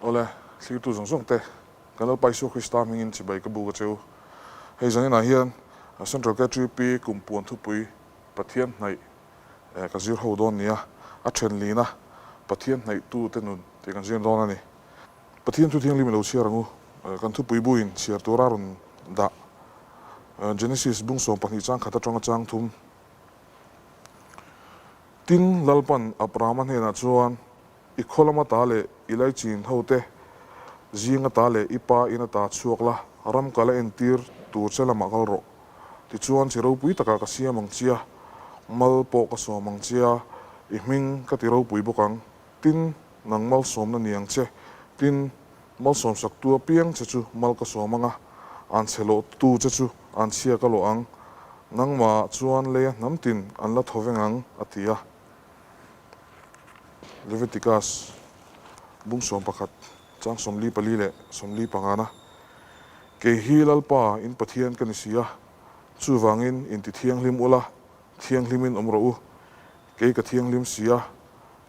Awle, thlirtu zawng zawng te, kan Lalpa Isua Krista hmingin chibai ka buk a che u. Hei zaninah hian Central KTP kum puan thupui Pathian hnaih ka zir ho dawn nia, a then lina Pathian hnaihtute nun tih kan zir dawn a ni. Pathian thu thianghlim i lo chhiar ang u. Kan thupui buin chhiar tura rawn dah Genesis bung 12 chang khat atanga chang thum. Tin, Lalpan Abrahama hnenah chuan, I khaw lama ta leh i laichin hote zinga ta leh i pa ina ta chhuak la, ram kal a entir tur che lamah kal rawh. Tichuan, chi ropui takah ka siam ang chia, mal pawh ka sawm ang chia, i hming ka ti ropui bawk ang. Tin, nang malsawmna ni ang che. Tin, malsawmsaktu apiang che chu mal ka sawm ang a, an chhe lawhtu che chu an chhia ka lawh ang. Nangmah chuan leia hnam tin an la thaw veng ang, a ti a. Leviticus bung 11 chang 44 leh 45 na, Kei hi Lalpa in Pathian ka ni si a, chuvangin inti thianghlim ula, thianghlimin awm rawh u. Kei ka thianghlim si a,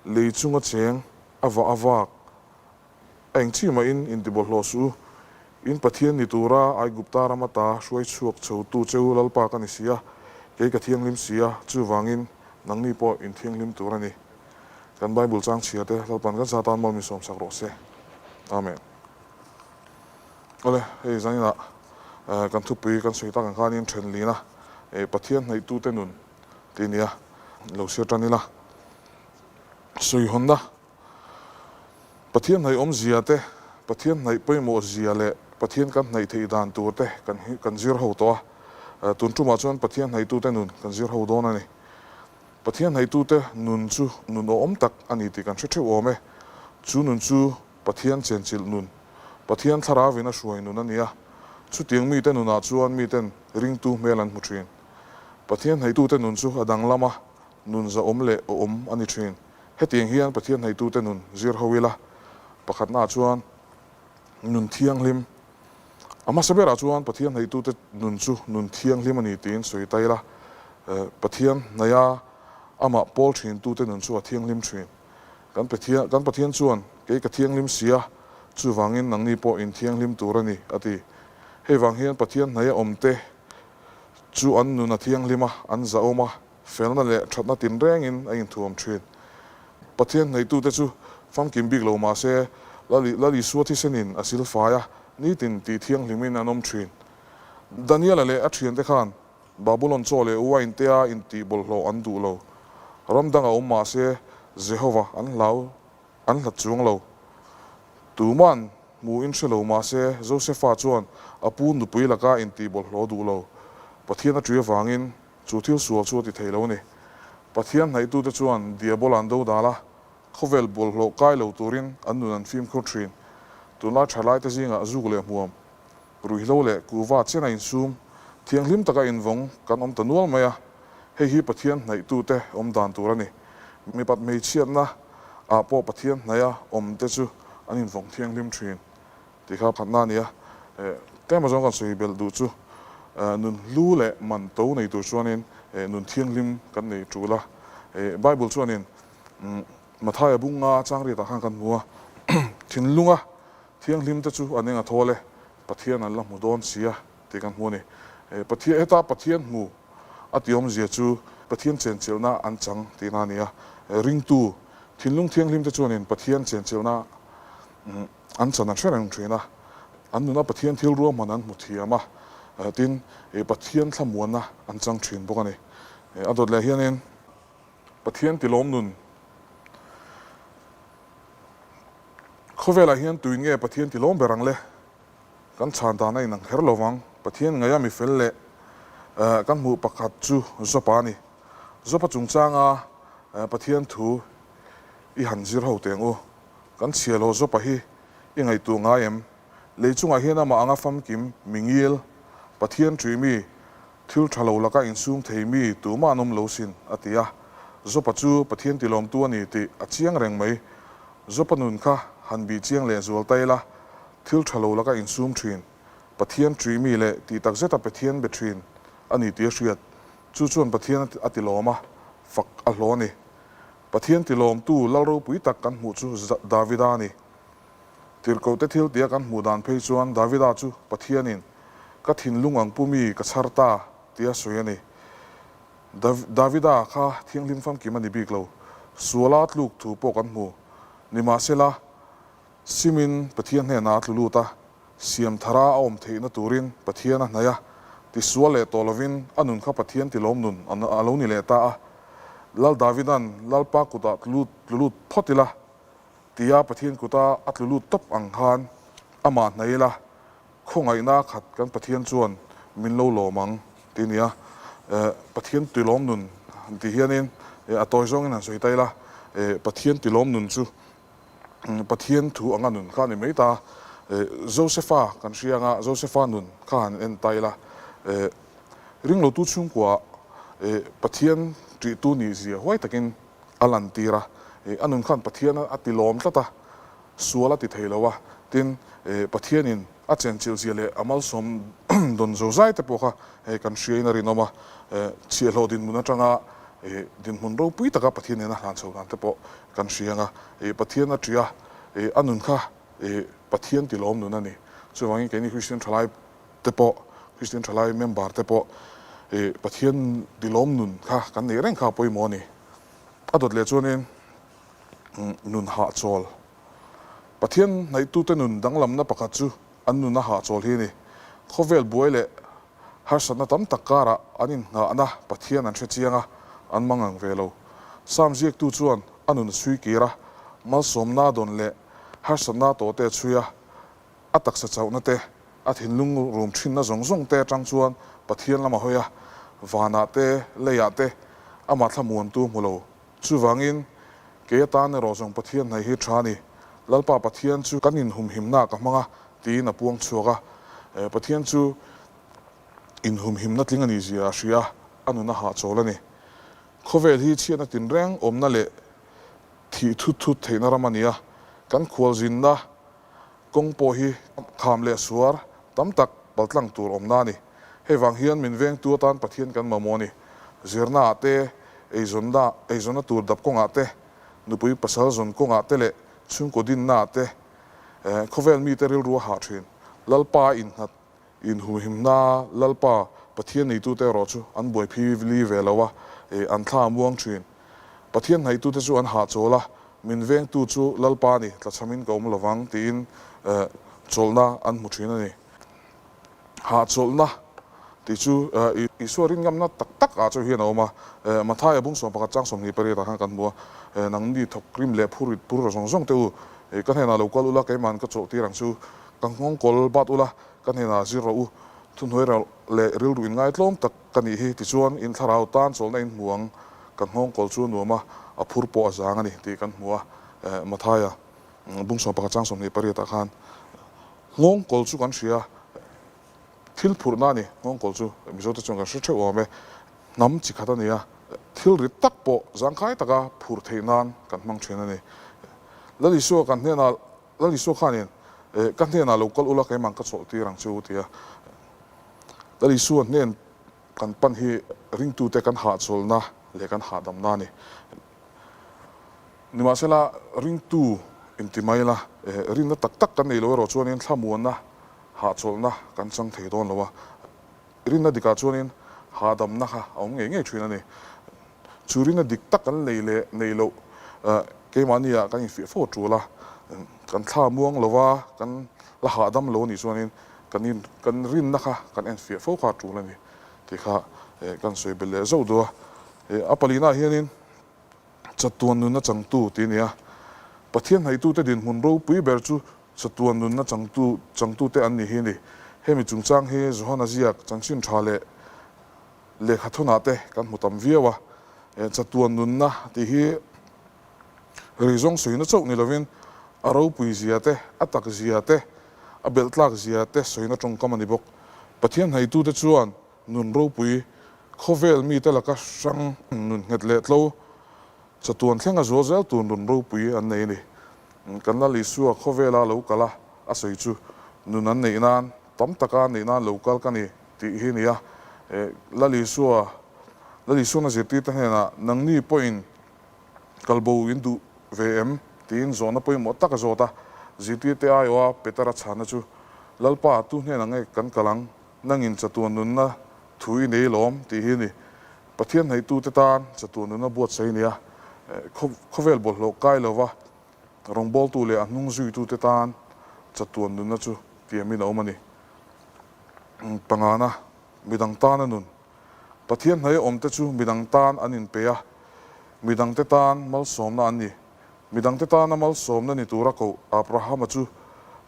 lei chunga cheng a vah a vak A eng chi mahin inti bawlhhlawh suh u. In Pathian ni tura Aigupta ram ata hruai chhuak chhotu che u Lalpa ka ni si a, kei ka thianghlim si a, chuvangin nangni pawh in thianghlim tur a ni. Kan Bible chang chhia te Lalpan kan sa tan mawl min sawmsak rawh se. Amen. Awle, hei zaninah kan thupui kan sawi tak ang khanin thenlina Pathian hnaihtute nun tih a ni a, lo siar tan ila. Sawihawnna Pathian hnaih awmzia te, Pathian hnaih pawimawh zia leh Pathian kan hnaih theih dan tur te kan kan zir ho tawh a. Tun tumah chuan Pathian hnaihtute nun kan zir ho dawn a ni. Pathian hnaihtute nun chu nun awhawm tak a ni tih kan hre theuh awm e. Chu nun chu Pathian chenchilh nun, Pathian thlarauin a hruai nun a ni a. Chutiang mite nunah chuan miten ringtu hmel an hmu thin. Pathian hnaihtute nun chu a danglam a, nun zahawm leh awhawm a ni thin. Hetiang hian Pathian hnaitute nun zir ho ila, pakhatnaah chuan nun thianghlim. A hmasa berah chuan Pathian hnaitute nun chu nun thianghlim a ni tiin sawi ta ila, Pathian hnaia amah pawl thintute nun chu a thianghlim thin. Kan Pathian kan Pathian chuan, Kei ka thianghlim si a, chuvangin nangni pawh in thianghlim tur a ni, a ti. Hei vang hian Pathian hnaia awmte chu an nun a thianghlim a, an zahawm a, Felna leh thatna tinrengin a inthuam thin. Pathian hnaitute chu famkim bik lo mah se, Lal Isua thisenin a silfai a, nitin tih thianghlimin an awm thin. Daniela leh a thiante khan Babulon chaw leh uain tea intih bawlhhlawh an duh lo. Ram danga awm mah se, Jehova an hlau an hlat chuang lo. Tuman hmu in hre lo mah se, Josefa chuan a pu nupui laka intih bawlhhlawh duh lo. Pathian a ṭui avangin Chu thil sual chu a ti thei lo a ni. Pathian hnaihtute chuan Diabola an do dal a, khawvel bawlhhlawh kai lo turin an nun an fimkhur thin. Tunlai thalaite zingah zuk leh hmuam, ruihhlo leh kuva chena insum, thianghlim taka invawng kan awm ta nual mai a, hei hi Pathian hnaihtute awm dan tur a ni. Mipat hmeichhiatna ah pawh Pathian hnaia awmte chu an invawng thianghlim thin. Tih kha phatna a ni a, tlema zawng kan sawi belh duh chu nun hlu leh man to nei tur chuanin nun thianghlim kan nei tul a. Bible chuanin Mathaia bunga chang riatah khan kan hmu a, thinlunga thianghlim te chu an eng a thawl e, Pathian an la hmu dawn si a tih kan hmu a ni. Pathian heta Pathian hmu a tih awmzia chu Pathian chenchilhna an chang tihna a ni a, ringtu thinlung thianghlim te chuanin Pathian chenchilhna An chan an hre reng thin a, an nuna Pathian thil ruahman an hmu thiam a, tin, Pathian thlamuanna an chang thin bawk a ni. A dawt leh hianin Pathian tilawm nun khawvelah hian tuin nge Pathian tilawm ber ang le? Kan chhan dan a inang kher lo vang. Pathian ngaia mi fel leh kan hmuh pakhat chu Jopa a ni. Jopa chungchanga Pathian thu i han zir ho teng u. Kan chhia lo Jopa hi i ngaihtuah ngai em? Lei chungah hian amah anga famkim, mi ngil, Pathian ṭih mi, thil ṭha lo laka insum thei mi tumah an awm lo sin, a ti a. Jopa chu Pathian tilawmtu a ni tih a chiang reng mai. Jopa nun kha han bih chiang leh zual ta ila, thil ṭha lo laka insum ṭhin, Pathian ṭih mi leh tih takzeta Pathian be ṭhin a ni tih a hriat. Chu chuan Pathian a tilawm a, fak a hlawh a ni. Pathian tilawmtu lal ropui tak kan hmuh chu Davida a ni. Tirhkohte thil tia kan hmuh dan phei chuan Davida chu Pathianin, Ka thinlung ang pu mi ka chhar ta, tia sawi a ni. Davida kha thianghlim famkim a ni bik lo. Suala tluk thu pawh kan hmu. Nimahsela, Simin Pathian hnenah a tlu lut a, siam thara a awm theihna turin Pathian a hnaih a, tisual leh tawh lovin a nun kha Pathian tilawm nun a lo ni leh ta a. Lal Davida'n Lalpa kutah tlu lut phawt ila tia Pathian kuta a tlu lut tawp ang khan amah hnaih ila, khawngaihna khat kan Pathian chuan min lo lawm ang tih a ni a. Pathian tilawm nun tih hianin a tawi zawngin han sawi ta ila, Pathian tilawm nun chu Pathian thu anga nun kha a ni mai ta. Josefa kan hria anga Josefa nun kha han en ta ila, ringlotu chhungkua Pathian ṭihtu nih zia huai takin a lantir a, a nun khan Pathian a ti lawm tlat a, sual a ti thei lo a, tin Pathianin a chenchilh zia leh a malsawm dawn zo zai te pawh kha kan hriain a rinawm a, chhiahhlawh dinhmun atanga dinhmun ropui taka Pathian nena hlan chho dan te pawh kan hria ang a, Pathian a ṭih a, a nun kha Pathian tilawm nun a ni. Chuvangin keini Kristian ṭhalai te pawh, Kristian ṭhalai member te pawh Pathian tilawm nun kha kan neih reng kha a pawimawh a ni. A dawt leh chuanin nun hahchawl. Pathian hnaihtute nun danglamna pakhat chu an nun a hahchawl hi a ni. Khawvel buai leh harsatna tam tak karah an innghahna Pathian an hre chiang a, an mangang ve lo. Psalm ziaktu chuan a nun a chhui kir a, malsawmna dawn leh harsatna tawhte a chhui a, a taksa chauhna te, a thinlung rum thinna zawng zawng te atang chuan Pathian lam a hawi a, vanah te, leiah te amah thlamuantu hmu lo. Chuvangin, kei atan erawh zawng Pathian hnaih hi tha a ni. Lalpa Pathian chu kan inhumhimnaah ka hmang a, tiin a puang chhuak a. Pathian chu inhumhimna tling a nih zia a hria a, a nun a hahchawl a ni. Khawvel hi chhiatna tinreng awmna leh thih thut thut theihna ram a ni a, kan khualzinna Kawng pawh hi kham leh suar tam tak paltlang tur awmna a ni. Hei vang hian min vengtu atan Pathian kan mamawh a ni. Zirnaah te, eizawnna eizawnna tur dap kawngah te, nupui pasal zawn kawngah te leh chhungkaw dinnaah te khawvel mite rilru a hah thin. Lalpa innghat Inhumhimna Lalpa Pathian neitute erawh chu an buai phi li ve lo a, an thla a muang thin. Pathian hnaitute chu an hahchawl a, min vengtu chu Lalpa a ni, tlachhamin ka awm lovang tiin chawlhna an hmu thin a ni. Hahchawlhna tih chu Isua rinngamna tak tak ah chu hian a awm a, Mathaia bung 11 chang 28 ah khan kan hmu a, Nangni thawk rim leh phur rit phur zawng zawng te u, ka hnenah lo kal ula keima'n ka chawlh tir ang chu. Ka nghawng kawl bat ula, ka hnenah zir rawh u. Thuhnuai rauh leh rilru inngaitlawm tak ka nih hi, tichuan in thlarau tan chawlhna in hmu ang. Ka nghawng kawl chu a nuam a, a phur pawh a zang a ni tih kan hmu a. Mathaia bung 11 chang 28 ah khan nghawng kawl chu kan hria, thil phurhna a ni. Nghawng kawl chu Mizote chuan kan hre theuh awm e. Hnam chi khat a ni a, thil rit tak pawh zangkhai taka phurh theih nan kan hmang thin a ni. Lal Isua kan hnenah Lal Isua khanin, Ka hnenah lo kal ula, keimah ka chawlh tir ang che u, ti a. Lal Isua hnen kan pan hi ringtute kan hahchawlhna leh kan hahdamna a ni. Nimahsela, ringtu inti mai la, rinna tak tak kan nei lo erawh chuanin thlamuanna, hahchawlhna kan chang thei dawn lo a. Rinna dikah chuanin hahdamna kha a awm ngei ngei thin a ni. Chu rinna dik tak kan nei leh nei loh keimahniah kan infiah fo tul a, kan thla muang lo va, kan la hahdam lo a nih chuanin kan in kan rinna kha kan enfiah fo kha a tul a ni tih kha kan sawi belh leh zauh duh a. A palinaah hianin chatuan nunna changtu tih a ni a, Pathian hnaitute dinhmun ropui ber chu Chatuan nunna changtu changtute an ni hi a ni. Hemi chungchang hi Johana ziak chanchin tha leh lehkha thunah te kan hmu tam viau a. Chatuan nunna tih hi ri zawng sawina chauh ni lovin a ropui zia te, a tak zia te, a belh tlak zia te sawina tawngkam a ni bawk. Pathian hnaitute chuan Nun ropui, khawvel mite laka hrang nun nghet leh tlo, chatuan thlenga zual zel tur nun ropui an nei a ni. Kan Lal Isua khawvela lo kal a, a sawi chu, Nun an neih nan, tam taka an neih nan lo kal ka ni, tih hi a ni a. Lal Isua, Lal Isuana zirtirte hnenah, Nangni pawhin kalbo in duh ve em? tiin zawhna pawimawh tak a zawt a. Zirtirte aiawha Petera chhana chu, Lalpa, tu hnenah nge kan kal ang? Nangin chatuan nunna thu i nei lawm, tih hi a ni. Pathian hnaihtute tan chatuan nunna buatsaih a ni a, khawvel bawlhhlawh kai lova rawngbawltu leh a hnung zuitute tan chatuan nunna chu tiamin a awm a ni. Pangana, midang tana nun. Pathian hnaia awmte chu midang tan an inpe a, midangte tan malsawmna an ni. Midangte tana malsawmna ni tura koh Abrahama chu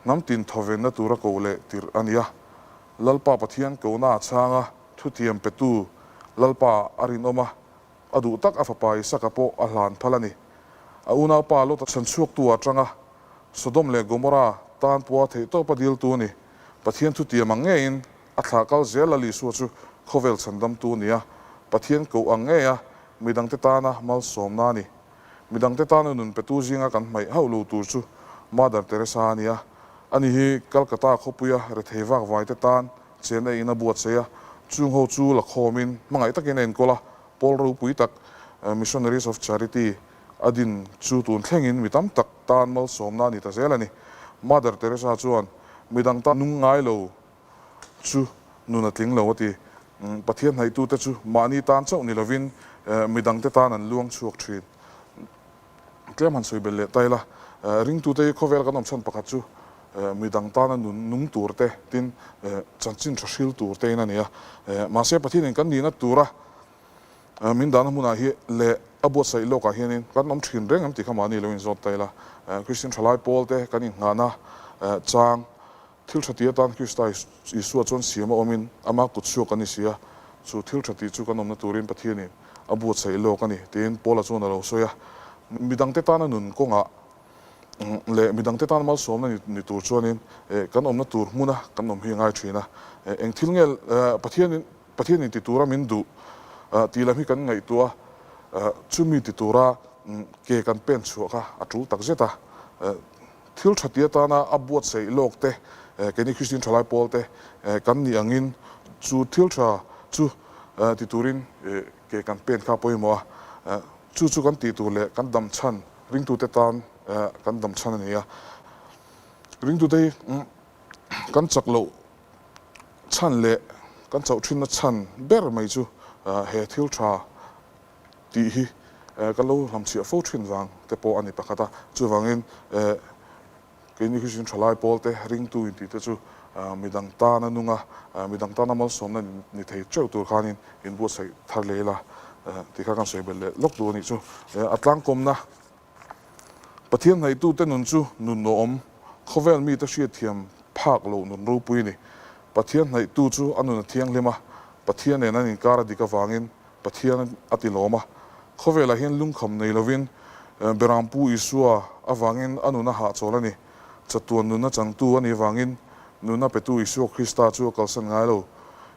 hnam tin thawvenna tura koh leh tirh a ni a. Lalpa Pathian kohna a chhang a, thutiam petu Lalpa a rinawm a, a duh tak a fapa Isaka pawh a hlan phal a ni. A unaupa Lota chhanchhuaktu atanga Sodom leh Gomorra tan pawha theihtawpa diltu a ni. Pathian thutiam ang ngeiin a thlah kal zel Lal Isua chu khawvel chhandamtu a ni a, Pathian koh ang ngeia midangte tana malsawmna a ni. Midangte tana nun petu zinga kan hmaih hauh lo tur chu Mother Teresa a ni a. Ani hi Calcutta khawpuia rethei vak vaite tan chenna in a buatsaih a, chung ho chu la khawmin hmangaih takin a enkawl a, pawl ropui tak Missionaries of Charity a din chu tun thlengin mi tam tak tan malsawmna a ni ta zel a ni. Mother Teresa chuan midang tan nung ngai lo chu nun a tling lo a ti. Pathian hnaihtute chu mahni tan chauh ni lovin midangte tan an luang chhuak thin. Tlem han sawi belh leh ta ila, ringtute hi khawvel kan awm chhan pakhat chu midang tana nun nung tur te tin chanchin tha hril tur tein a ni a. Mahse Pathianin kan nihna tura min dahna hmunah hi leh a buatsaih lawkah hianin kan awm thin reng em tih kha mahni lo inzawt ta ila. Kristian thalai pawlte kan inghahna chang Thil tha tih atan Krista Isua chuan siam a awmin ama kut chhuak a ni si a, chu thil tha tih chu kan awmna turin Pathianin a buatsaih lawk a ni, tiin Paula chuan a lo sawi a. Midangte tana nun kawngah leh midangte tana malsawmna ni tur chuanin kan awmna tur hmuna kan awm hi a ngai thin a. Eng thil nge Pathianin Pathianin ti tura min duh tih lam hi kan ngaihtuah a, chumi ti tura ke kan pen chhuah kha a tul takzet a. Thil tha ti atana a buatsaih lawk te, keini Kristian thalai pawl te kan nih angin chu thil tha chu ti turin ke kan pen kha a pawimawh a. Chu chu kan tih tur leh kan dam chhan ringtute tan kan dam chhan a ni a. Ringtute hi kan chak loh chhan leh kan chauh thinna chhan ber mai chu he thil tha tih hi ka lo hlamchhiah fo thin vang te pawh a ni pakhat a. Chuvangin keini Kristian thalai pawl te, ringtu intih te chu midang tana nung a, midang tana malsawmna ni thei teuh tur khanin inbuatsaih thar leh ila tih kha kan sawi belh leh lawk duh a nih chu. A tlangkawmna Pathian hnaihtute nun chu nun awm, khawvel mite hriatthiam phak loh nun ropui a ni. Pathian hnaihtu chu a nun a thianghlim a, Pathian nen an inkar a dik avangin Pathian a ti lawm a. Khawvelah hian lungkham nei lovin Berampu Isua avangin a nun a hahchawl a ni. Chatuan nunna changtu a nih avangin nunna petu Isua Krista chu a kalsan ngai lo.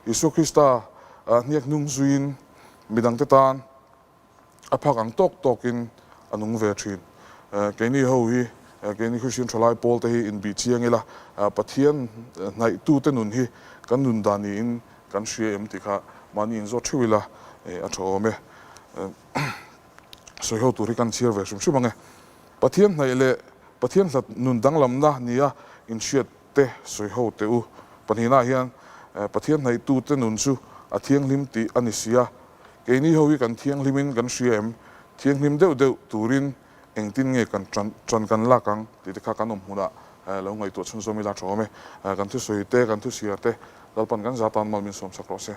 Isua Krista hniak hnung zuiin midangte tan A phak ang tawk tawkin a nung ve thin. Keini ho hi, keini Kristian thalai pawl te hi inbih chiang ila, Pathian hnaihtute nun hi kan nun dan niin kan hria em tih kha mahni inzawt theuh ila a tha awm e. Sawi ho tur hi kan chhiar ve hrim hrim ang e. Pathian hnaih leh Pathian hlat nun danglamna nia inhriat te sawi ho teh u. Pahnihnaah hian Pathian hnaihtute nun chu a thianghlim tih a ni si a, keini ho hi kan thianghlimin kan hria em? Thianghlim deuh deuh turin engtin nge kan tan tan kan lak ang tih te kha kan awm hmunah lo ngaihtuah chhunzawm ila a tha awm e. Kan thusawi te, kan thusiar te Lalpan kan za tan mal min sawm chak rawh se.